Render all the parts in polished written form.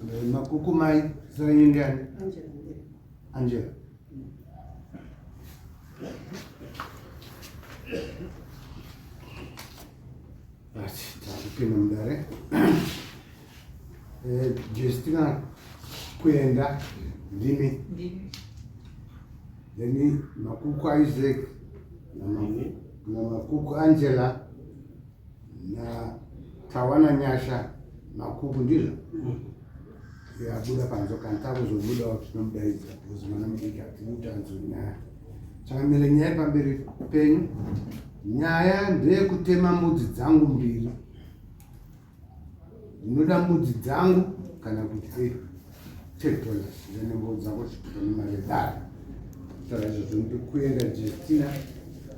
Makuku mai, zita renyu ndiani? Angela. Right, takupinda mudare. Eh, Justina kuenda ndimi. Then Makuku Isaac na Makuku Angela na Tawana Nyasha Makuku ndizvo yabuda panze kana takuzobudawo tinomudaidza because mwana mudiki hatidi kuti anzwe nyaya changamire nyaya pamberi penyu nyaya ndeyekutema mbudzi dzangu mbiri Ndinoda mbudzi dzangu kana kuti eh, $10 ndine mbudzi dzako chitupa nemari yedare. Taura izvozvo ndikuenda Justina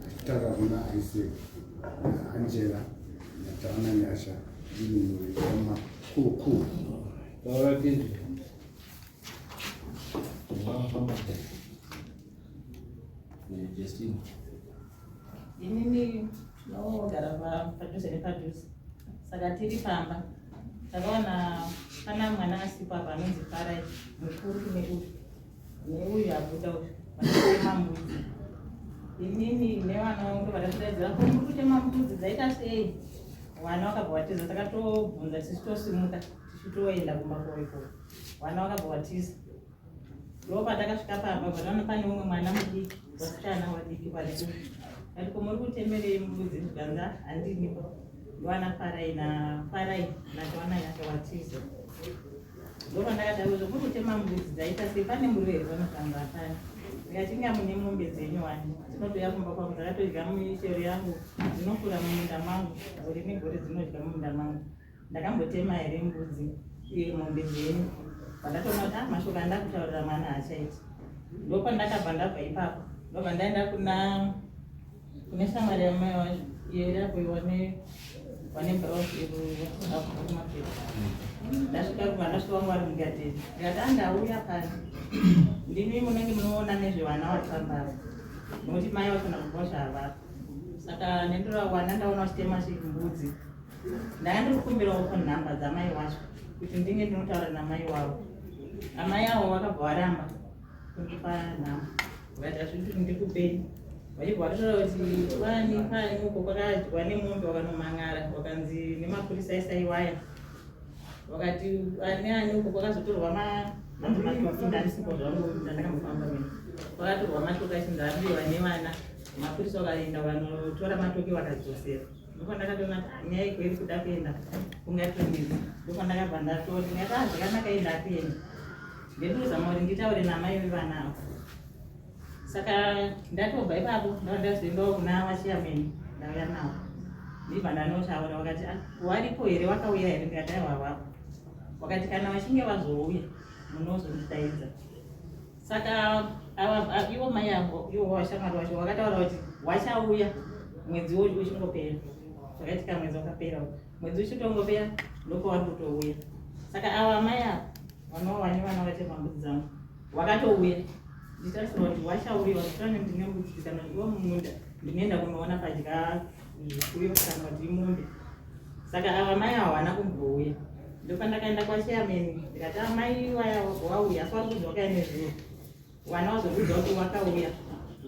achitaura kuna Isaac naAngela naTawana Nyasha ndiri mhuri yamakuku. Taura kindi. Justina. Inini tinogara padhuze nepadhuze saka tiri pamba takawana pana mwana asipo apa anonzi Farai mukuru kune uyu neuyu abuda uyu vanotema mbudzi. Inini nevana vangu vakatidaidzira ko muri kutema mbudzi dzaita sei? Vana vakabva vatiza takatobvunza tichitosimuka tichitoenda kumba kwavo ikoko vana vakabva vatiza. Ndopatakasvika pamba pataona pane umwe mwana mudiki vasikana vadiki varipo kati ko muri kutemerei mbudzi zvikanzi handinipo ndoana farai nafarai natawana yake watiza ndopandakataura kuti muri kutema mbudzi dzaita sei pane muriwo here panotanga hapana ndikati inga mune mombe dzenyu wani dzinotouya kumba kwangu dzakatodya michero yangu dzinokura mumunda mangu gore negore dzinodya mumunda mangu Ndakambotema here mbudzi uye mombe dzenyu pandatoona kuti ah, mashoko andakutaurira mwana haachaiti. Ndopandakabva ndabva ipapo ndobva ndaenda kuna kune shamwari yamai wacho iyo iri apo wane wane brown iro ndasvika kubva ndasvika vangu vari mugadheni ndikati ah ndauya pano ndimi munenge munoona nezvevana vari pambava nokuti mai vacho nababa vacho havapo saka nendora wana ndaona vachitema mbudzi Ndanga ndiri kukumbirawo phone number dzamai wacho kuti ndinge ndinotaura namai wavo. Amai avo vakabva varamba kundipa nhamba vakati hazvidi kuti ndikupei. Vachibva vatotaura kuti kwani kwani uko kwakadyiwa nemombe wakanomhan'ara wakanzi nemapurisa isaiwaya wakati ani ani uko kwakazotorwa hanzi matoki ndandisipo zvangu ndandakambofamba mene kwakatorwa matoki achinzi abiwa nevana mapurisa vakaenda vanotora matoki vakadzosera Ndopandakatoona kuti ah, nyaya iko iri kuda kuenda kungatonetsa. Ndopandakabva ndatoti ndikati ah, zvakanaka enda akuenda. Ndendozama kuti nditaure namai vevana ava. Saka ndatobva ipapo ndava ndazoendawo kuna vachairman ndauya navo. Ndibva ndanotaura vakati ah, waripo here wakauya here ndikati aiwa havapo. Wakati kana vachinge vazouya munozondidaidza. Saka ava ivo mai avo ivo vashamwari vacho vakataura kuti wachauya mwedzi uchingopera. Zvakaitika mwedzi wakapera mwedzi uchitongopera ndopavari kutouya. Saka ava mai ava vanova vane vana vatema mbudzi dzangu wakatouya ndichitarisira kuti wachauya wachitane ndine mbudzi kana ivo mumunda ndinoenda kunoona padya zvipfuyo kana kuti imombe saka ava mai ava havana kumbouya ndopandakaenda kwachairman ndikati amai waya wauya asi wari kunzi wakauya nezuro wana wazobudza kuti wakauya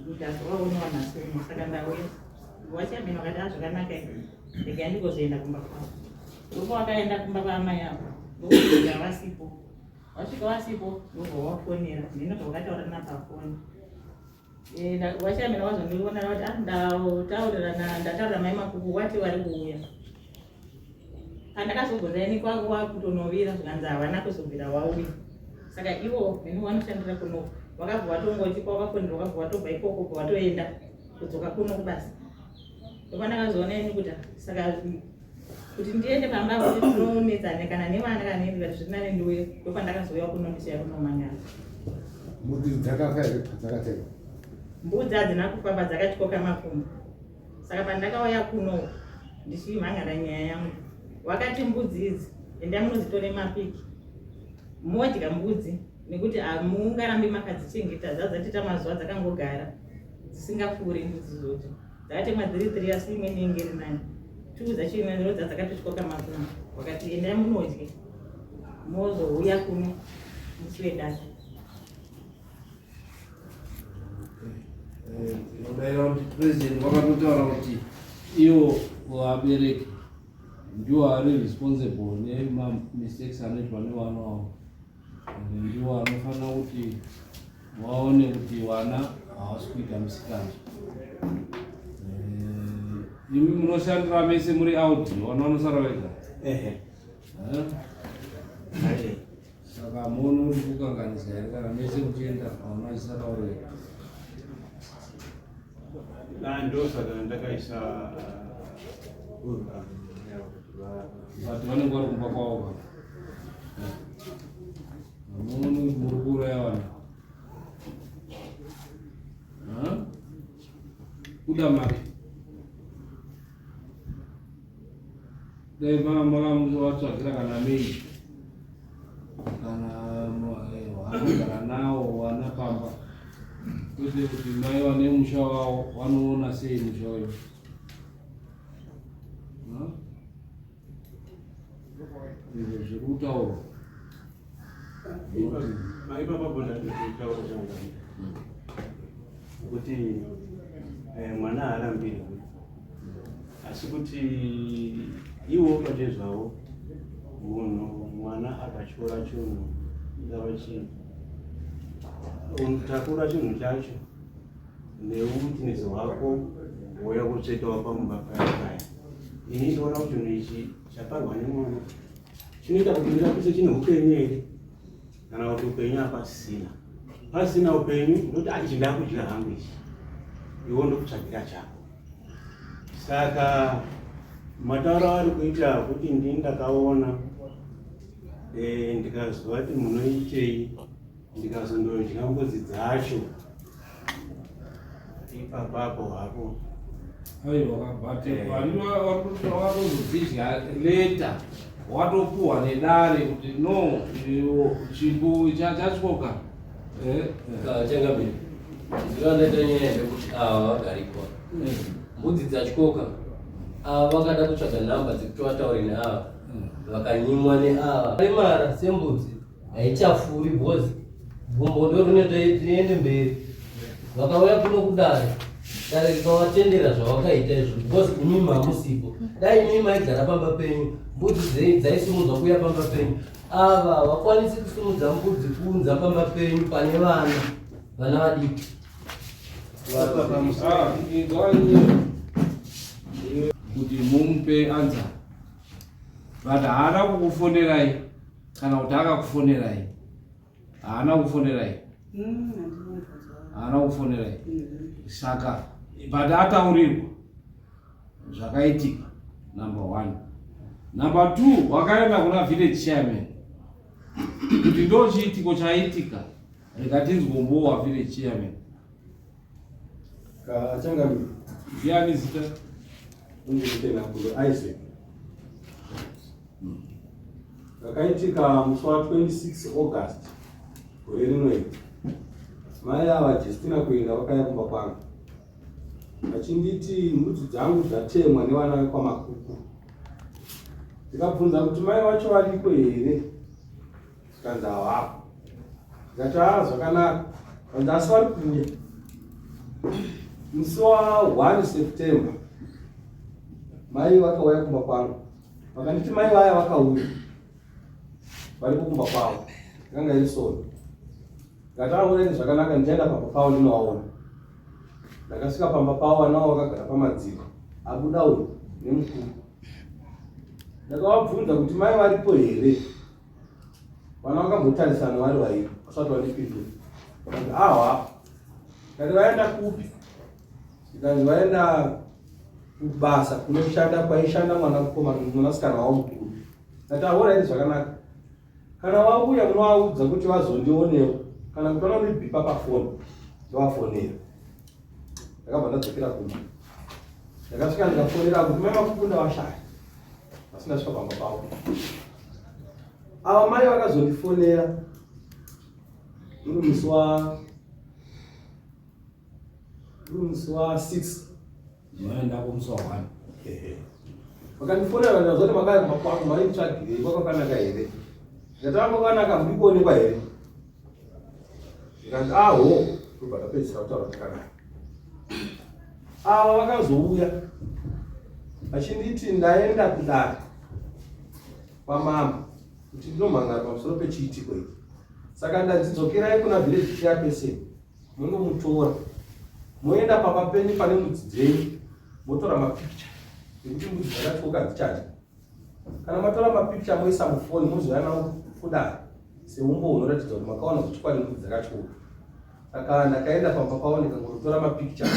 kuti asi waonewa nhasi uno saka ndauya wachairman wakati azvakanaka ah, regai ndigozoenda kumba kwavo ndopo wakaenda kumba kwaamai avo ndokuita vasipo wasvika wasipo ndobva wafonera ndino zvawakataura napafoni Eh, vachamira vazondiona vati ah, ndataurirana ndataurira mai makuku wati vari kuuya pandakazobvunza ini kwangu wakutonovira zvikanzi havana kuzobvira wauya saka ivo neni vanoshandira kuno vakabva watongoti kwawakafonera wakabva watobva ikoko bva watoenda kudzoka kuno kubasa ndopandakazoona ini kuti saka kuti ndiende pamba kuti tinonetsane kana nevana kana neni ndikati zviri nani ndiuye ndopandakazouya kuno ndichiya kunomangana mbudzi dzakafa here dzakatema mbudzi hadzina kufa dzakatyoka makumbo saka pandakauya kuno ndichimhangana nyaya yangu wakati mbudzi idzi endai munodzitore mapiki modya mbudzi nekuti hamungarambi makadzichengeta dzadzatita mazuva dzakangogara dzisingapfuuri mbudzi zvodzo Dzakatemwa dziri three asi imwe inenge iri nani. Two dzacho imwe ndodza dzakatotyoka makumbo. Wakati endai munodye. Mozouya kuno musi wedare. Ndinodaira kuti president vakatotaura kuti ivo vabereki ndiwo ari responsible nemamistakes anoitwa nevana wavo and ndiwo anofanira kuti vaone kuti vana havasi kuita misikanzwa. Imi munoshandira mese muri out, vana vanosara vega. Ehe. Eh? Saka muone kuti kukanganisa here kana mese muchienda vana vachisara vari vega. Ndosaka ndakaisa but vanenge vari kumba kwavo ka. Muone kuti muri kuuraya vanhu. Ha? Kuda mari. Dai makamuvatsvagira kana maid kana vanogara nawo vana pamba, kwete kuti mai vane musha wavo vanoona sei musha uyu. Ha? Izvo zviri kutaurwa. Ipapapo ndatotaura changa kuti mwana haarambirwi, asi kuti iwo pachezvavo munhu mwana akatyora chinhu, ingava chii, unotakura chinhu chacho neutinezi hwako wouya kutsvetawo pamumba paya paya. Ini ndoona kuti chinhu ichi chaparwa nemwana chinoita kuti ndirapise chine upenyu here kana kuti upenyu hapasisina. Pasina upenyu ndoti ichi ndakudya hangu ichi, iwo ndokutsvagira chako. Saka matauro avari kuita kuti ndini ndakaona, ndikazwa kuti munoitei, ndikazondodya mbudzi dzacho ipapapo hapo. Aiwa, but wakatozodzidya later, watopuhwa nedare kuti no, iwo chimbu chatyoka. Changamire, ziva ndaita nyaya yekuti ava vagarikwa mbudzi dzatyoka, ava vakada kutsvaga nhamba dzekuti vataure neava, vakanyimwa neava. Remara sembudzi haichafuri because gumbo ndo rinoita riende mberi. Vakauya kuno kudare, dare rikavatendera zvavakaita izvo because imimi hamusipo. Dai imimi maigara pamba penyu, mbudzi dzaisimudzwa kuuya pamba penyu. Ava havakwanisi kusimudza mbudzi kuunza pamba penyu pane vana vadiki. Ah, kuti mumupe answer, but haana kukufonerai kana kuti akakufonerai? Haana kufonerai, haana kufonerai. Saka but ataurirwa zvakaitika, number one. Number two, wakaenda kuna village chairman kuti ndo chiitiko chaitika, rega tinzwe umbowo village chairman. Kachangamire. Ndiani zita? Undikutena kulo Isaac. Zvakaitika musi wa 26 August gore rino iri. Mai ava Justina kuenda vakauya kumba kwangu vachinditi mbudzi dzangu dzatemwa nevana vekwaMakuku. Ndikabvunza kuti mai vacho variko here, zvikanzi havapo. Ndikati aa, zvakanaka. Kanzi asi vari kuuya musi wa 1 September. Mai vakauya kumba kwangu vakanditi mai vaya vakauya variko kumba kwavo, yakanga iri soni. Ndikati aureni zvakanaka, ndichaenda pamba pavo ndinovaona. Ndakasvika pamba pavo, vana vavo vakagara pamadziro, abuda uyu nemukuru. Ndakavabvunza kuti mai varipo here. Vana vakambotarisana vari vairi vasati vandipindura. Vakati ahwa. Ndati vaenda kupi? Ndikanzi vaenda kubasa kunoshanda kwaishanda mwanakomana mwanasikana wavo mukuru. Ndati ahora zvakanaka, kana vauya munovaudza kuti vazondionewo kana kuti vanondibhipa pafoni ndovafonera. Ndakabva ndadzokera kumba. Ndakasvika ndikafonera kuti mai Makuku ndavashaya, asi ndasvika pamba pavo. Ava mai vakazondifonera uri musi wa 6. Maenda kumusi wa 1. Vakandifonera vandazoti makaya kumba kwangu mainditsvagirei, kwakakanaka here? Ndikati vanga kwakanaka muri kuonekwa here? Zvikanzi aho, ndobva ndapedzisira kutaura takadaro. Ava vakazouya vachinditi ndaenda kudare kwamambo kuti ndinomhan'ara pamusoro pechiitiko ichi. Saka ndanzi dzokerai kuna village chairperson mundomutora moenda pamba penyu pane mbudzi dzenyu motora mapicture ekuti mbudzi dzakatyoka hadzichadya. Kana matora mapicture moisa mufoni mozouya nawo kudare seumbo hunoratidza kuti makaona kuti chokwadi mbudzi dzakatyoka. Saka ndakaenda pamba pavo ndikangotora mapicture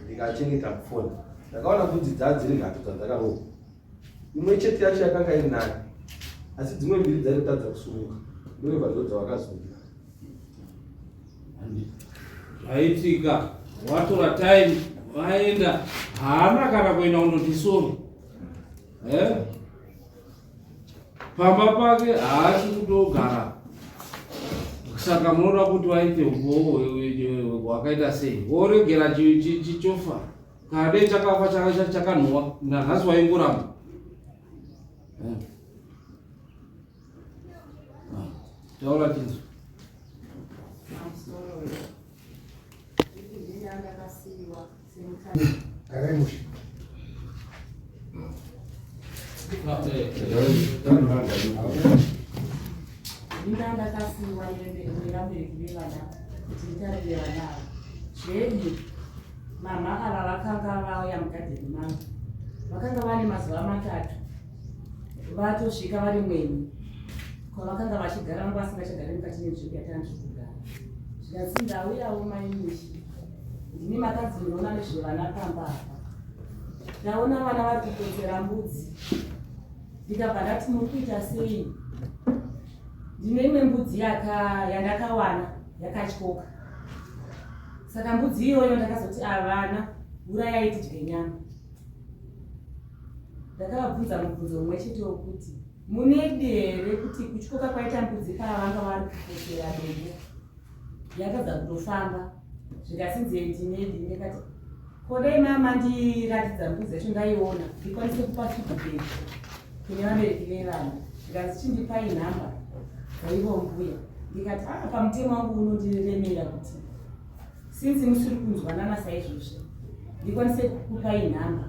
ndikachengeta mufoni. Ndakaona mbudzi dzadziri nhatu dzadzakarohwa. Imwe chete yacho yakanga iri nani asi dzimwe mbiri dzaitotadza kusumuka. Ndoreva ndodzavakazouya. Zvaitika watora time vaenda haana kana kuenda kundoti sorry. Eh? Pamba pake haasi kutogara saka munoda kuti vaite umbowo hwakaita sei voregera chichofa kana dei chakafa chakanhuwa nanhasi waingoramba eh. Ah, taura tinzwa. Garai mushe. Ndinga ndakasiiwa nevabereki vevana kuti nditarire vana ava. Zvedi mama ava vakanga vauya mugadheni mangu. Vakanga vane mazuva matatu vatosvika vari mweni kwavakanga vachigara vanga vasingachagari mukati menzvimbo yatanga tiri kugara. Zvikanzi ndauyawo mai Mishi ndimi makanzi munoona nezvevana pamba apa ndaona vana vari kukotsera mbudzi ndikabva ndati muri kuita sei ndine imwe mbudzi yandakawana yakatyoka saka mbudzi iyoyo ndakazoti avana urayai tidye nyama ndakavabvunza mubvunzo mumwe chete wokuti munedi here kuti kutyoka kwaita mbudzi pavanga vari kukotsera dombo yakadza kutofamba zvikasinzi ndinedi ndikati ko dai mama ndiratidza mbudzi yacho ndaiona ndikwanise kupa feedback kune vabereki vevana zvikanzi chindipai nhamba dzaivo mbuya ndikati a ah, pamutemo wangu unondiremera kuti since musiri kunzwanana saizvozvi ndikwanise kukupai nhamba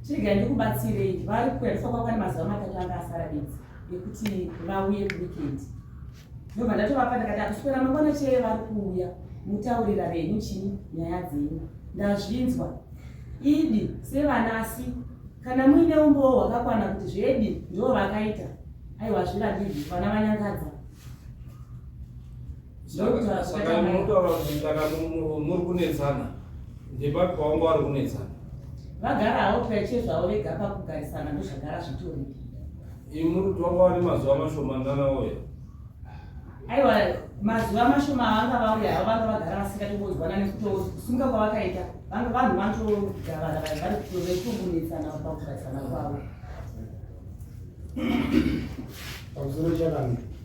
chiregai ndikubatsirei vari kuenda kwakwane mazuva matatu anga asara bedzi ekuti vauye kuweekend ndobva ndatovapa ndakati akuswera mangwana chee vari kuuya mutaurira venyu chii nyaya dzenyu ndazvinzwa idi sevana asi kana muine umbowo hwakakwana kuti zvedi ndo vakaita aiwa zvirambirwi vana vanyangadza Saka munotaura kuti kana muri kunetsana ndepapi pavanga vari kunetsana? Vagara havo paiche zvavo vega pakugarisana ndozvagara zvitori. Imi muri kuti vanga vane mazuva mashomanana vauya? Aiwa mazuva mashoma avanga vauya havo vanga vagara vasingatongonzwana nekutosunga kwavakaita vanga vanhu vanotogavana vari kutonetsana pakugarisana kwavo. Pamusoro chakanaka.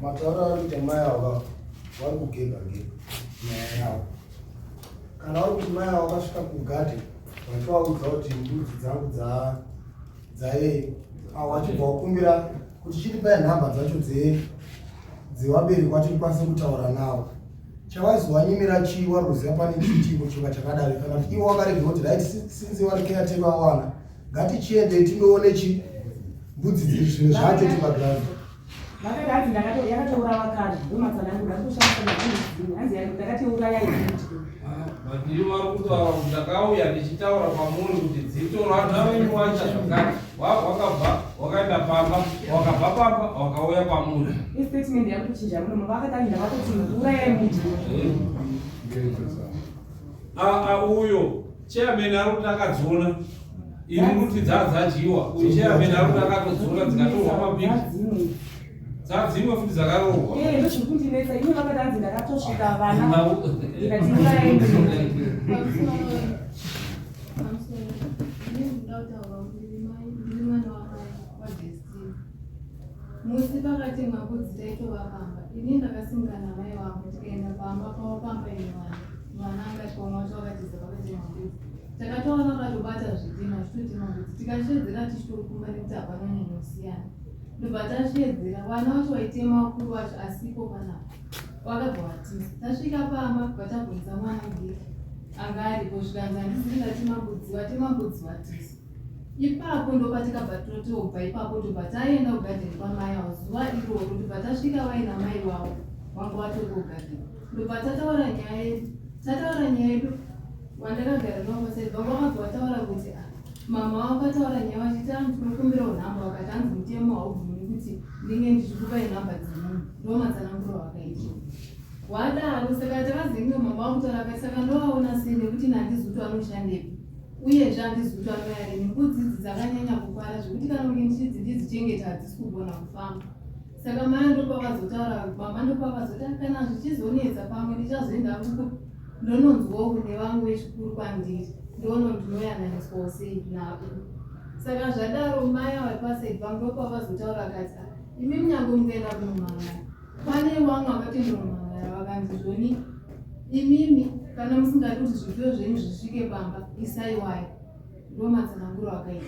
Matauro ari kuita mai ava vari kugega gega nyaya yavo. Kana vari kuti mai ava vakasvika kugadhi vachivaudza kuti mbudzi dzangu dzaei avo vachibva vakumbira kuti chitipai nhamba dzacho dzevabereki vacho tikwanise kutaura navo. Chavaizovanyimira chii vari kuziva pane chiitiko chinga chakadari kana kuti ivo vakaregera kuti right since vari caretaker vawana ngatichiendei tindoone chi mbudzi zvinhu zvacho tipaground. Vakati hanzi ndakato yakatourawa kare ndomatsanangura ndikutoshandisa mazvinhu hanzi ndakatiuraya izvi. But ivo vari kutaura kuti ndakauya ndichitaura kwamuri kuti dzitorwa vana venyu waita zvakati wakabva wakaenda pamba wakabva pamba wakauya kwamuri. Istatement yakuchinja muno vakati hanzi ndakatoti urayai munhu. Ah, uyo chairman ari kuti akadziona ini kuti dzadzadyiwa uyu chairman ari kuti akatodziona dzikatorwa mabig dzadzimwe futi dzakarohwa eh, ndozvikundinetsa ini vakati hanzi ndakatosvika vana ndikati Musi pakatemwa mbudzi taitova pamba ini ndakasimuka namai vangu tikaenda pamba pavo pamba ine vana mwana akati vamwe vacho vakatiza vakatemwa mbudzi takatoona vakatobata zvidhina vachitotema mbudzi tikashedzera tichitokumba nekuti hapana nyanyosiyana. Ndobva tasheedzera vana vacho vaitema vakuru vacho asipo panapa. Vakabva vatiza. Tasvika pamba bva tabvunza mwana mudiki anga aripo zvikanzi handizivi ndatema mbudzi vatema mbudzi vatiza. Ipapo ndopatikabva totobva ipapo tobva taenda kugadheni kwamai avo zuva iroro tobva tasvika vaina mai wavo vanga vatori kugadheni ndobva tataura nyaya yedu tataura nyaya yedu wandakagara navo pasaidi vanga vakabva vataura kuti ah, mama vakataura nyaya vachiti ah, ndinokumbirawo nhamba vakati hanzi mutemo haubvumi kuti ndinge ndichikupai nhamba dzemunhu ndomatsananguro vakaita wadaro saka takazenge mama vakutaura vakati saka ndovaona sei nekuti nandizi kuti vanoshandepi uyezve handizi kuti vanouya rini mbudzi idzi dzakanyanya kufara zvekuti kana kunge ndichidzi ndidzichengeta hadzisi kugona kufamba saka mai ndopavazotaura mama ndopavazoti ah, kana zvichizonetsa pamwe ndichazoenda kuku ndononzwawo kune vamwe vechikuru kwandiri ndono ndinoyananiswawo sei navo saka zvadaro mai ava pasaid vangu ndopavazotaura kati ah, imi munyange mukaenda kunomangara pane vamwe vakatendera kumangara vakanzi zvoni imimi kana musingadi kuti zvipfuyo zvenyu zvisvike pamba isai waya ndo matsananguro akaita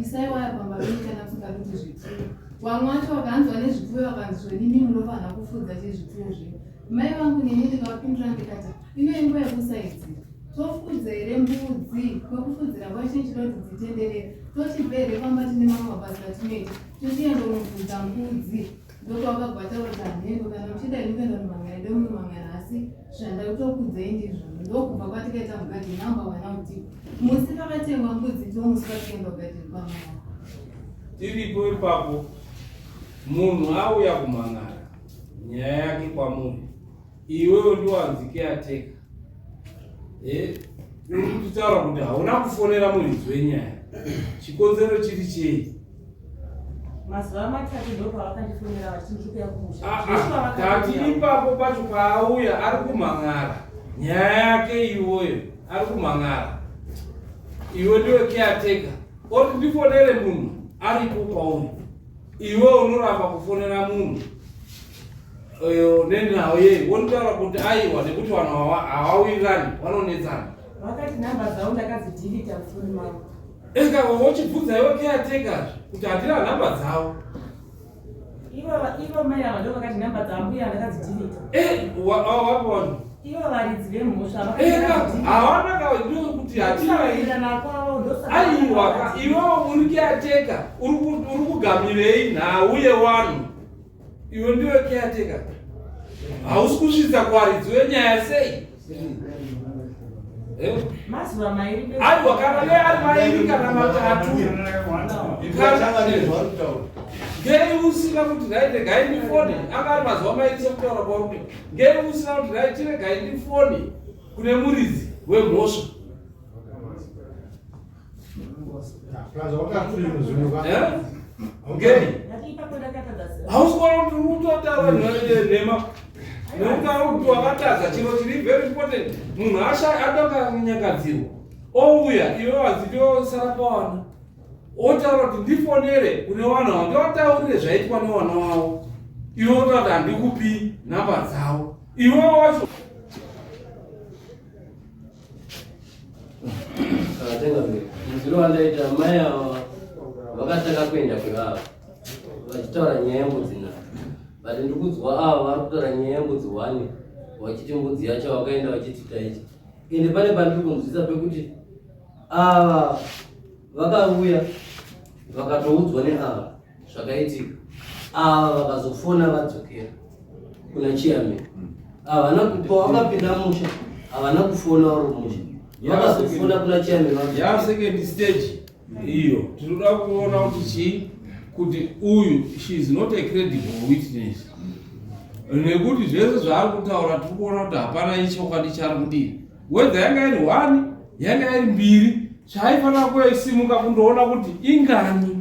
isai waya pamba penyu kana musingadi kuti zvipfuyo vamwe vacho vakanzwa nezvipfuyo vakanzi zvoni imi munofanira kufudza chezvipfuyo zvenyu mai vangu neni ndikavapindura ndikati ino inguva yekusaidzira tofudza here mbudzi kwekufudzira kwacho chinoda kuti dzitenderere tochibva here pamba tine mamwe mabasa atinoita tochienda kunofudza mbudzi Ndopavakabva vataura kuti hameno kana muchida ini kuenda kunomangara ende munomangara asi zvandakutokudzai ndizvozvo ndokubva kwatikaita mugadheni namba wana kuti musi pakatengwa mbudzi ndomusi patikaenda kugadheni kwamai. Tiripo ipapo munhu auya kumangara nyaya yake kwamuri iwewe ndiwanzi caretaker eh uri kutitaura kuti hauna kufonera muridzi wenyaya chikonzero chiri chei mazuva matatu ndopavakandifonera vachiti ndiri kuya kumusha ah, ah, tati ipapo pacho paauya ari kumhan'ara nyaya yake iwoyo ari kumhan'ara iwe ndiwe caretaker oti ndifonere munhu aripo pauri iwe unoramba kufonera munhu uyo nenhau yei wonotaura kuti aiwa nekuti vanhu havawirirani vanonetsana vakati nhamba dzavo ndakadzidhilita mufoni mavo eka wochibvunza iwe caretaker kuti handina nhamba dzavo ivo mai ava ndo vakati nhamba dzambuya ndakadzidhilita eh, wapi vanhu ivo varidzi vemhosva hawana ka ndokuti hatinaaiwa iwewo uri caretaker uri kugamirei nhau yewanhu iwe ndiwe caretaker hausi kusvitsa kuvaridzi wenyaya sei eh? mazuva mairi aiwa kana ne ari mairi kana matatu ngei usina kuti rai regai ndifone anga ari mazuva mairi sekutaura kwauri ngei usina kuti rai chiregai ndifone kune muridzi wemhosva Hausi kuona kuti uri kutotaura nhema nekutaura kuti wakatadza chiro chiri very important munhu adakanyangadzirwa ouya iwe wanzi ndiosara pawana otaura kuti ndifonere kune wana wavo ndivataurire zvaitwa newana wavo iwe otaura kuti handikupi nhamba dzavo iwe wacho Muziro wandaita mai ava vakatanga kuenda kwevava vachitaura nyaya yembudzi na but ndikudzwa ava vari kutaura nyaya yembudzi one vachiti mbudzi yacho vakaenda vachiti taiti ende pane pandiri kunzwisa pekuti ava vakauya vakatoudzwa neava zvakaitika ava vakazofona vadzokera kuna chairman havana kupa wakapinda musha havana kufona uri musha vakazofona kuna chairman ya second stage iyo tinoda kuona kuti chii kuti uyu she is not a credible witness nekuti zvese zvaari kutaura tiri kuona kuti hapana ichokwadi chaari kudii wedha yanga iri one yanga iri mbiri chaaifanira kuisimuka kundoona kuti ingani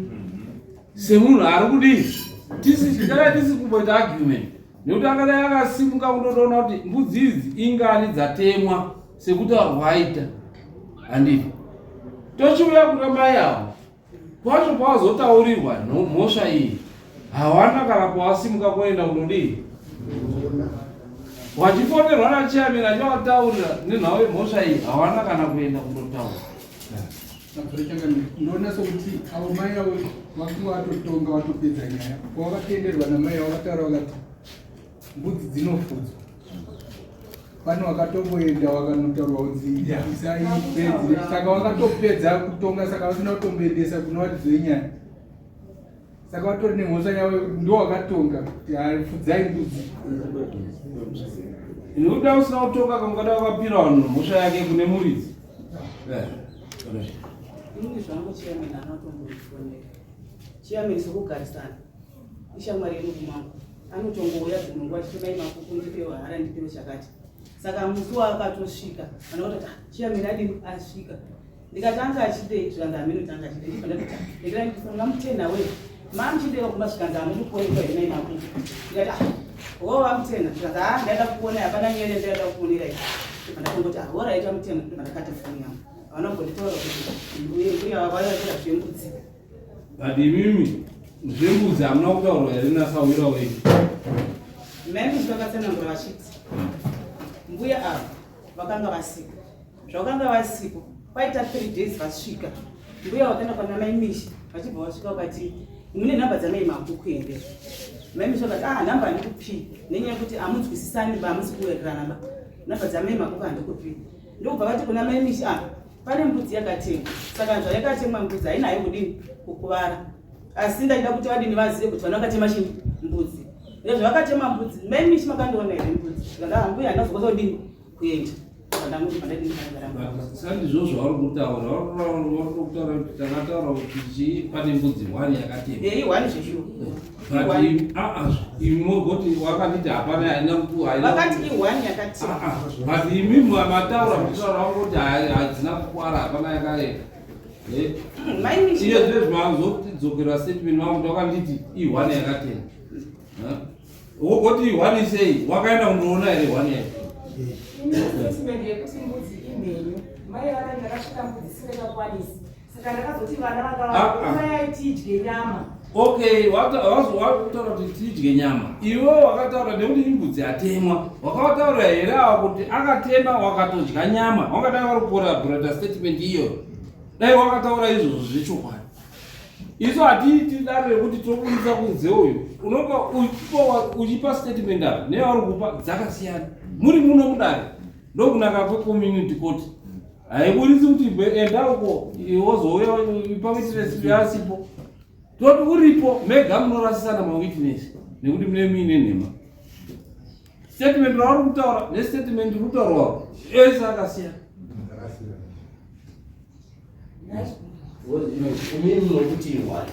semunhu ari kudii tisikadai tisi kumboita argument nekuti akadai akasimuka kundotoona kuti mbudzi idzi ingani dzatemwa sekutaura kwaaita handiti tochiuya kuna mai avo kwacho pawazotaurirwa mhosva iyi hawana kana pawasimuka kuenda kundodii wachifonerwa nachairman achivataurira nenhau yemhosva iyi hawana kana kuenda kundotaura. Pamusoro ndoona sokuti avo mai avo vakanga vatotonga vatopedza nyaya wakatenderwa namai avo vakataura vakati mbudzi dzinofudzwa pane wakatomboenda wakanotaurwa kunzi isai pedzi saka wakatopedza kutonga saka vasina kutomboendesa kuna varidzi venyaya saka vatori nemhosva yavo ndo wakatonga kuti hafudzai mbudzi Inoda usina kutonga kamukada wakapira vanhu mhosva yake kune muridzi. Inini zvangu chairman anotombondifonera. Chairman sokugarisana. Ishamwari yemurume wangu. Anotongouya dzimwe nguva achiti mai makuku ndipewo hara ndipewo chakati. Saka musi waakatosvika vana kutoti ah, chairman adini asvika. Ndikati anga achidei zvikanzi hameno kuti anga achidei. Ndibva ndati ah, regerai ndifonera mutena we. Mamuchidei kumba zvikanzi hamuri kuonekwa here mai makuku. Ndikati ah, wo vamutena zvikanzi ah ndaida kukuona hapana nyaya yandaida kukuonera iyi. Ndibva ndatongoti ah, horaita mutena ndibva ndakata foni yangu. Havana kumbonditaura kuti mbuya vaivaita zvembudzi. But imimi zvembudzi hamuna kutaurwa here nasahwira wenyu? Mai Musi vakatsanangura vachiti mbuya ava vakanga vasiko. Zvavakanga vasiko kwaita 3 days vasvika. Mbuya vakaenda kwana mai Mishi vachibva vasvika vakati mune nhamba dzamai Makuku here? Mai Mishi vakati ah nhamba handikupi nenyaya yekuti hamunzwisisani ba hamusi kuwirirana ba. Nhamba dzamai Makuku handikupi. Ndokubva vati kuna mai Mishi ah pane mbudzi yakatemwa saka zvayakatemwa mbudzi hainayo kudini kukuvara asi ndaida kuti vadini vazive kuti vana vakatema chii mbudzi nezvavakatema mbudzi mai Mishi makandiona here mbudzi zvikanda mbuya handazokwanisa kudini kuenda Sandizvo zvauri kutaura, vari kutaura kuti takataura kuti chii pane mbudzi one yakatemwa. Eh, one zveshuwa. But ah ah, imi mogoti wakanditi hapana haina kutu haina. Vakati i one yakatemwa. Ah ah, but imi mataura kutaura kuti hadzina kukwara hapana yakaenda. Eh? Mai Mishi. Iye zvezvi mazotidzokera statement wangu wakanditi i one yakatemwa. Wogoti hwani sei? Wakaenda kundoona here hwani yacho? Ini statement yekuti mbudzi imhenyu. Mai vakati ndakasvika mbudzi isingachakwanisi. Saka ndakazoti vana vanga tidye nyama. Okay, wakutaura kuti tidye nyama. Iwe wakataura nekuti imbudzi yatemwa. Wakataura here awa kuti akatema wakatodya nyama. Wakadai vari kukoraborata statement iyoyo. Dai wakataura izvozvo zvechokwadi. Isu hatiiti dare rekuti tobudisa kunze uyu unonga uchipa statement apa neyauri kupa dzakasiyana muri muno mudare ndokunaka kwecommunity court haiburitsi kuti enda uko wozouya ipa witness yasipo toti uripo mega munorasisana mawitness nekuti mune muine nhema statement rauri kutaura nestatement iri kutaurwa ese akasiyana. Imimi munokuti ihwani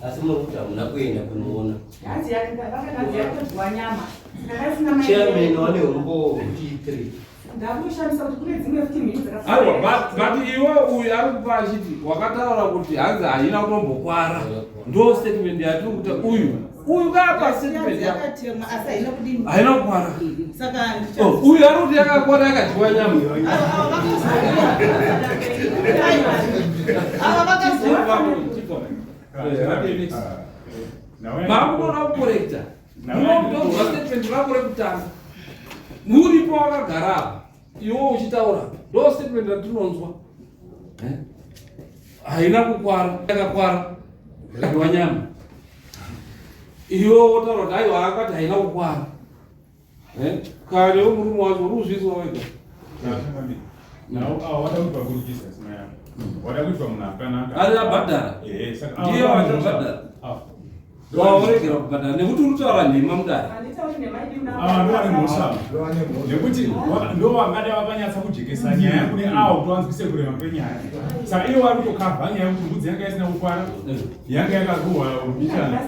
asi munokuti hamuna kuenda kunoona. Chairman wane umbowo kuti i3. Ndakushamisa kuti kune dzimwe futi mhiri dzakasiyana. Aiwa, but iwe uyu ari kupa achiti wakataura kuti hanzi haina kutombokwara. Ndo statement yatiri kuta uyu. Uyu kapa statement yakatemwa asi haina kudini? Haina kukwara. Saka oh, uyu ari kuti yakakwara yakadyiwa nyama. Ava vakazoa. Makutoda kukorekta. Munotonzwa statement rako rekutanga. Muripo wakagara apa. Iwe uchitaura. Ndo statement ratinonzwa. Eh? Haina kukwara, yakakwara. Yakadyiwa nyama. Iwe wotaura kuti aiwa akati haina kukwara. Eh? Kare murume wacho uri kuzvinzwa wega. Ari abhadhara. Ndiye wachabhadhara. Waoregera kubhadhara nekuti uri kutaura nhema mudare. Nekuti ndo vangada vakanyatsa kujekesa nyaya kune awo kuti vanzwise kurema kwenyaya. Saka ivo vari kutokavha nyaya yekuti mbudzi yanga isina kukwara, yanga yakarohwa mbichana.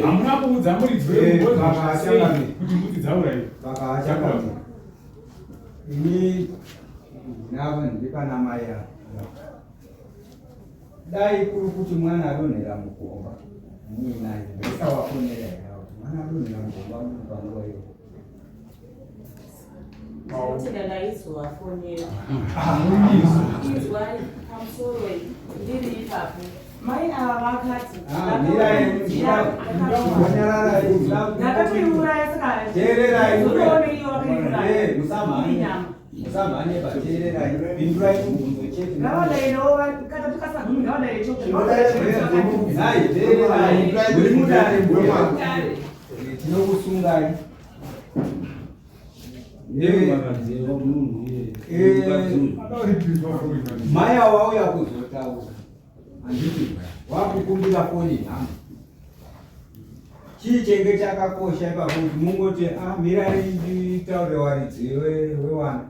Hamuna kuudza muridzi wembudzi kuti mbudzi dzauraiwa. Ini ndinavo ndiri pana mai ava. Dai kuri kuti mwana adonhera mugomba muinaye ndaisawafonera here kuti mwana adonhera mugomba panguva iyo. Ndinotenda ndaizovafonera. Inzwai pamusoro ndiri ipapo. Mai ava vakati Ah, mirai, nyararai. ndakatoiuraya saka Teererai. zotoone iyo vakaiuraya. Eh, musamhanye. Musamhanye ba, teererai. Pindurai mubvunzo chete. Ngavadairewo katatu kasagumi ngavadaire Hai, teererai. Muri mudare mbuya. Tinokusungai. Mai ava vauya kuzotaura handiti wakukumbira foni nhamba chii chenge chakakosha ipapo kuti mungoti ah, mirai nditaure waridzi wewana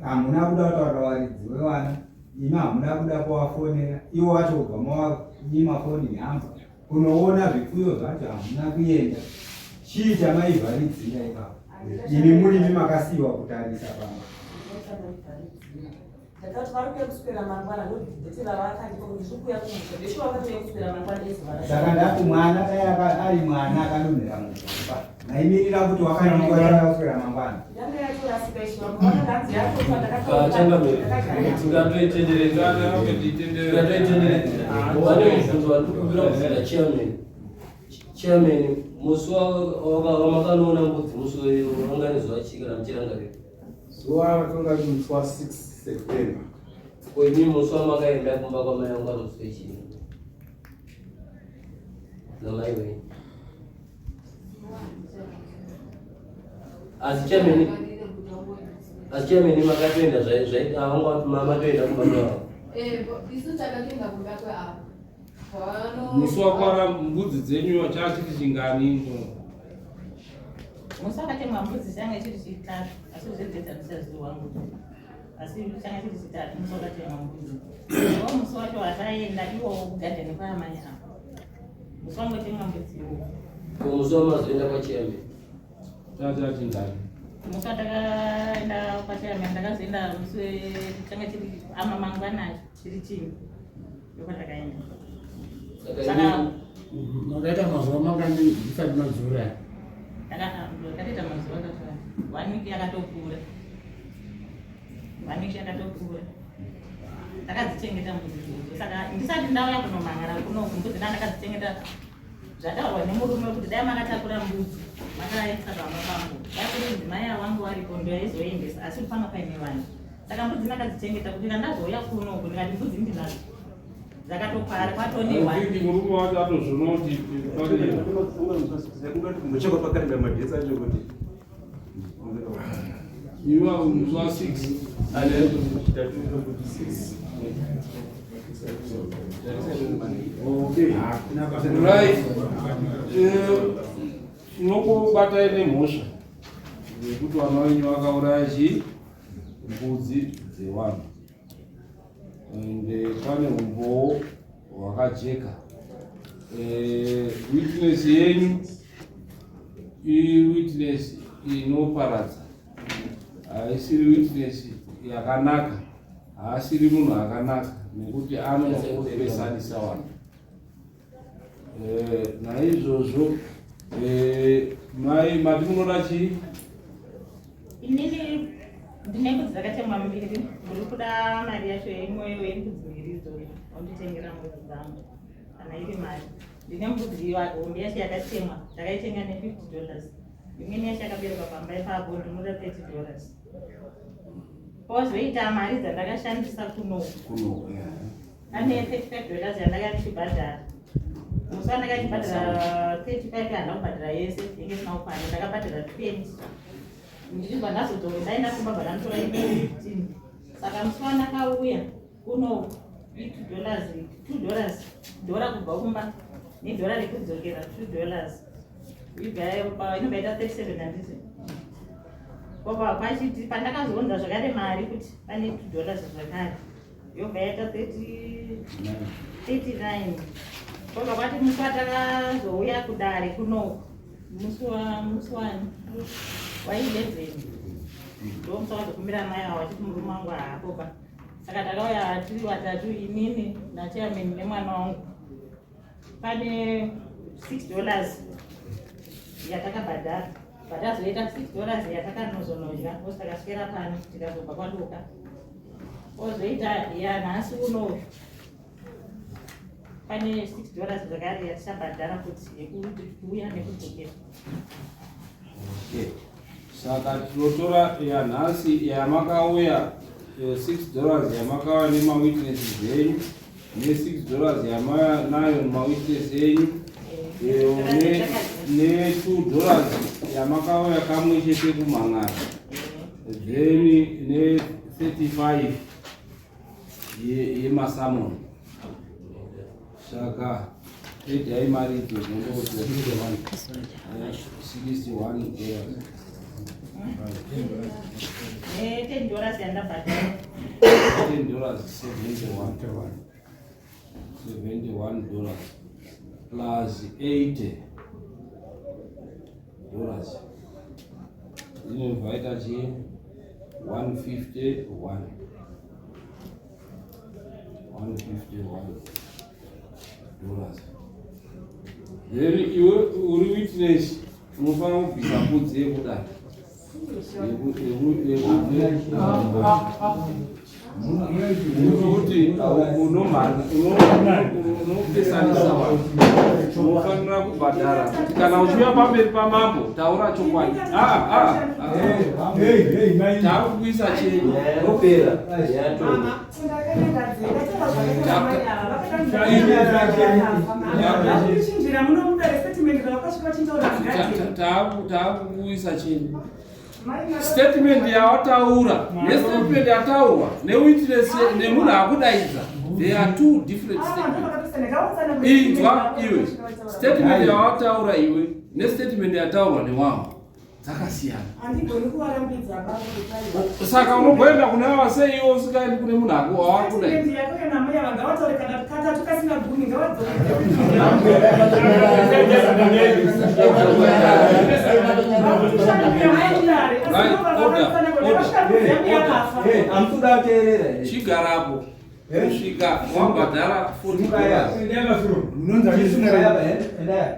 hamuna kuda kutaura waridzi wewana imi hamuna kuda kuvafonera ivo vacho kubva mavanyima foni nhamba kunoona zvipfuyo zvacho hamuna kuenda chii chamaivharidzira ipapo imi murimi makasiyiwa kutarisa pamba Ndakati vari kuuya kuswera mangwana ndodhete ravakandipa kuti ndiri kuuya kumusha ndeshuwa vakatouya kuswera mangwana ezuva racho. saka ndati mwana dai ari mwana akadonhera mugomba maimirira kuti wakanongwa kuswera mangwana Yanga yatorasika ishi vamwe vakanzi yatofa Changamire, tingatoitenderedza. Tingatoitenderedza. Pane mubvunzo wandiri kukumbira kubvunza chairman. Chairman, musi wamakanoona mbudzi musi wanga nezuva chii kana muchirangarira? Zuva rakanga riri musi wa6 September. Ko imi musi wamakaenda kumba kwamai vangu ari musi wechii? Namai wenyu. Asi chairman, asi chairman makatoenda zvaita vanga matoenda kumba kwavo. Eh, isu takatoenda kumba kweavo. Musi wakwara mbudzi dzenyu chachiri chingani? Musi wakatemwa mbudzi changa chiri chitatu, asi zvedhedha ndichazivi wangu. Asi changa chiri chitatu musi wakatemwa mbudzi. Iwo musi wacho wataenda iwowo kugadheni kwaamai avo. Musi wangotemwa mbudzi iwowo. Ko musi wamazoenda kwachairman? Chacha chingani? Musi watakaenda kwachairman ndakazoenda musi changa chiri ama mangwana acho chiri chini. Ndokwatakaenda. Saka Makaita mazuva mangani musati madziuraya? Ndakatoita mazuva akatowanda. One week yakatopfuura. One week yakatopfuura. Ndakadzichengeta mbudzi idzodzo. Saka ndisati ndauya kunomangara kunoku mbudzi nda ndakadzichengeta zvataurwa nemurume kuti dai makatakura mbudzi makaisa pamba pangu. Dai kuri kunzi mai avangu varipo ndoyaizoendesa asi panga paine vanhu. Saka mbudzi ndakadzichengeta kuti ndazouya kunoku ndikati mbudzi ndinadzo. Dzakatopara kwatone one. I think murume wacho atozviona kuti pane Muchekwa pakareba magetsi acho kuti iwa musi wa 6 Right. Tinokubatai nemhosva yekuti vana venyu vakauraya chii mbudzi dzevanhu ende pane umbowo hwakajeka. Witness yenyu iwitness inoparadza, haisiri witness yakanaka, haasiri munhu akanaka nekuti anopesanisa vanhu. Naizvozvo mai mati munoda chii? Inini ndine mbudzi dzakatemwa mbiri, ndiri kuda mari yacho yeimweyo yembudzi mbiri idzodzo, onditengera mbudzi dzangu kana iri mari. Ndine mbudzi hombe yacho yakatemwa, ndakaitenga ne50 dollars. Imweni yacho yakaberekwa pamba ipapo, ndinoda 30 dollars. Pozoita mari dzandakashandisa kunoku. Kuno. Ane 35 dollars yandanga ndichibhadhara. Musi wandanga ndichibhadhara 35 handina kubhadhara yese, inge isina kukwana, ndakabhadhara 20. Ndichibva ndazodzoka ndaenda kumba bva ndanditora imwe 15. Saka musi wandakauya kuno i2 dollars, 2 dollars, dhora kubva kumba nedhora rekudzokera 2 dollars. Ibva inobva yaita 37 handiti? Kwabva pachiti pandakazounza zvakare mari kuti pane 2 dollars zvakare. Yobva yaita 39. Kwabva kwati musi watakazouya kudare kunoku musi wa musi wani wa 11 ndo musi wakazokumbira mai avo vachiti murume wangu haapo pa. Saka takauya tiri vatatu inini nachairman nemwana wangu. Pane 6 dollars yatakabhadhara. Patazoita 6 dollars yatakanozonodya because takaswera pano tikazobva kwadoka. Kozoita yanhasi uno Pane $6 zvakare yatichabhadhara kuti yekuuya nekudzokera. Okay. Saka tinotora yanhasi yamakauya $6 yamakauya nemawitnesses enyu ne$6 yamauya nayo nemawitness enyu ne$2 yamakauya kamwe chete kumhan'ara, then ne35 yemasamon. Saka edhai mari idzodzo ndokuti $61. Ne$10 yandabhadhara. $10, 71, $71 plus $80 inobva ita chi 151, $151. Then iwe uri witness unofanira kubvisa mbudzi yekudai. Kuti unopesanisa vanhu, unofanira kubhadhara kuti kana uchiuya pamberi pamambo taura chokwadi. Takukuisa chenyu. Opera. Mama, ndakanyangadzeka. Munomuda restatement ravakasvika vachitaura mugadheni. Taakukuisa chenyu. Statement yawataura nestatement yataurwa newitness nemunhu akudaidza, they are two different statements. Inzwa iwe, statement yawataura iwe nestatement yataurwa newangu dzakasiyana. Handigoni kuvarambidza baba. Saka unogoenda kune ava sei iwe usikaendi kune munhu awakudaidza? Statement yakauya nambuya vangavataure kana katatu kasina gumi, ngavadzoke. Right, order, order. Hamukuda kuteerera here? Chigarapo kusvika wabhadhara $40. Endaya, endaya.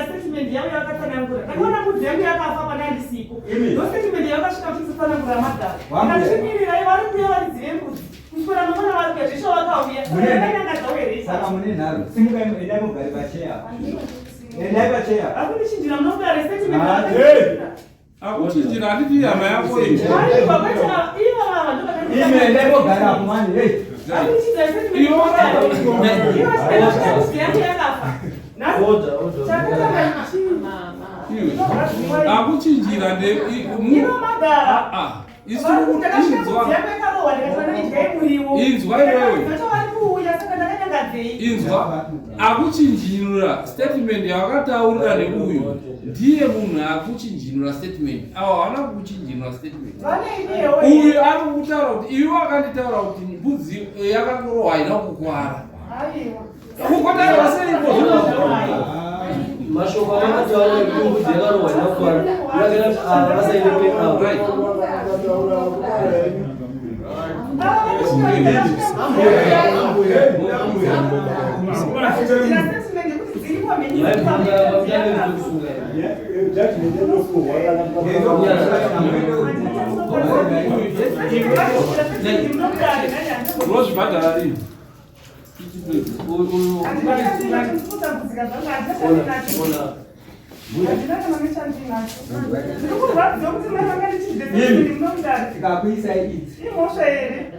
Statement yavo yakatsanangura, ndakaona mbudzi yangu yakafa pandandisipo. Ndo statement yakasvika vachitsanangura madhara. Ndachimirira vari kuuya varidzi vembudzi kuswera mangwana, vari kuya zveshe vakauya. Ndakanyangadzawo here? Saka mune nharo. Simukai, endai mugare pacheya. Endai pacheya. Akundichinjira munobuda restatement. Akuchinjira handiti hama yako iyi. Aiwa, kwete ivo vava. Imi endai mogara apo mani. Hey. Yakafa. Order, order. Iwe akuchinjira nde Ino madhara. Ah, isu inzwa. Inzwa iwewe. Inzwa, akuchinjinura statement yawakataurira neuyu ndiye munhu akuchinjinura statement. Awa haana kukuchinjinura statement. Uyu ari kutaura kuti iwe wakanditaura kuti mbudzi yakangorohwa haina kukwara. Kukwataura seiko? Mashoko amakataura ekuti mbudzi yakarohwa inakwana yakana kuti ava vasaende kune ava. Right. Vaikusunga. Judgment inofuhwa kana Unozvibhadhara rini? Uyu Ona. Tikakuisai idzi. Imhosva here?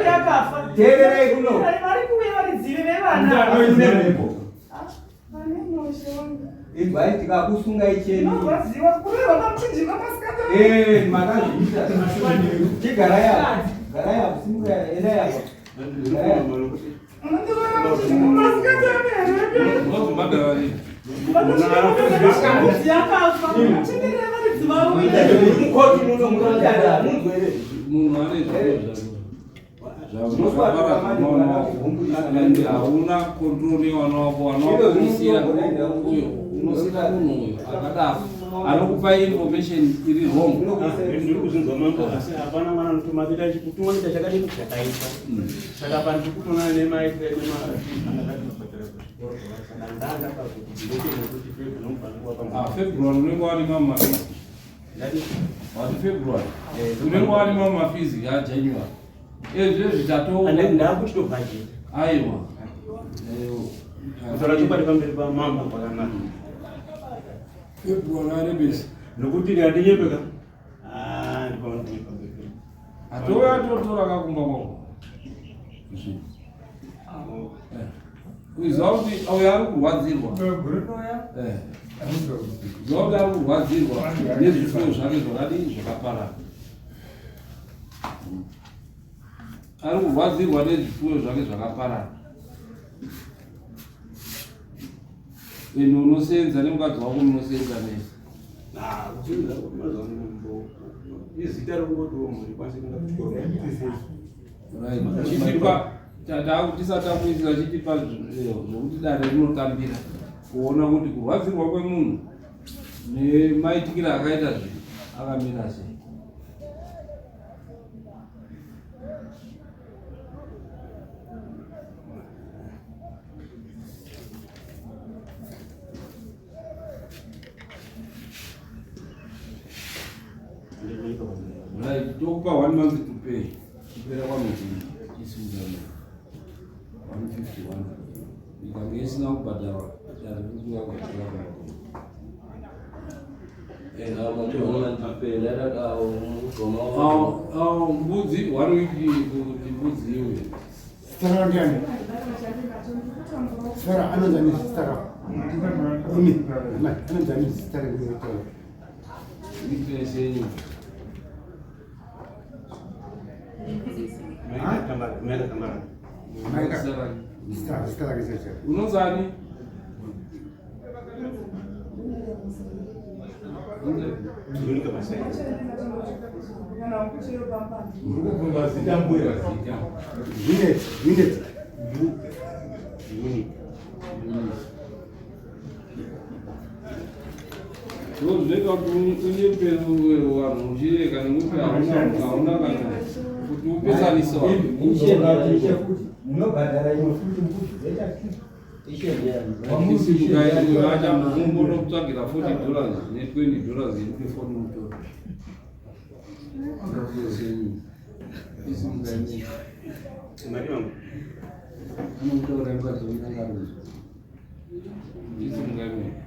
Yakafa. Teererai kuno. Vari kuuya varidzive vevana. Kune mhepo. Vane moshe wangu. Ibvai tikakusungai cheni. Inorwadziwa kurerwa pamuchinjikwa masikati. Eh, makazviita. Chigarai apo. Garai apo, simukai, endai apo. Garai apo. Munondirova pamuchinjikwa masikati ane here? Unozvibhadhara rini? Vakasvika yakafa. Chindirira varidzi vauye. Mukoti muno munodada, munzwe here? Munhu ane zviro zvako and hauna control nevana wako. Vana wako unosiyira uyo, unosiyira munhu uyo akadaro anokupa information iri wrong. Ndiri kuzvinzwa mambo, asi hapana mwana anotomaita kutumwa chakadini chakaipa. Saka pandiri kutoona nemaitire nemaandakati kubhadhara kuzvikoro, saka ndanda pakuti ndechekuti February unofanira kuva Ah, February unenge wari mamari. Wati February. Unenge wari mamwe mafizi ka January. Ezvezvi tato ndakuchitobhajeta. Aiwa. Kutaura chokwadi pamberi pamambo pakanaka. February arebesa. Nokuti ndikandinyepe ka. Ah, ndipaoneka pamberi. Atouya totora kakumba kwako. Uziva kuti auya ari kurwadzirwa. Uziva kuti ari kurwadzirwa nezvipfuyo zvake zvakadii zvakaparara. Ari kurwadzirwa nezvipfuyo zvake zvakaparara. Ende unosenza nemukadzi wako munosenza mese. Izita rekungotiwo mhuri kwanise kuenda kuchikoro. Right. Chitipa tisati takuisira chitipa zvokuti dare rinotambira kuona kuti kurwadzirwa kwemunhu nemaitikiro akaita zvinhu akamira sei. Right, tokupa one month to pay. Kupera kwamwedzi isimudano 151 ikange isina kubhadharwa dare riri kuya kubhadhara mbudzi one week kuti mbudzi iwe Zita ndiani? Zita anonzi ani zita rako? Imi, amai, anonzi ani zita rekuitaura? Witness yenyu. Zita zita rake chacho. Unonzi ani? Murikubvunza zita mbuya. Unit, unit. Zvinoita kuti unyepe vanhu uchireka nekuti hauna kana kuti upesanise vanhu. Munobhadhara imwe futi mbudzi dzoita Acha munombonokutsvagira 40 dollars ne 20 dollars yekuti foni mutora. Mari yangu. Anotaura mukadzi wenyu angaruzwa. Isimukai.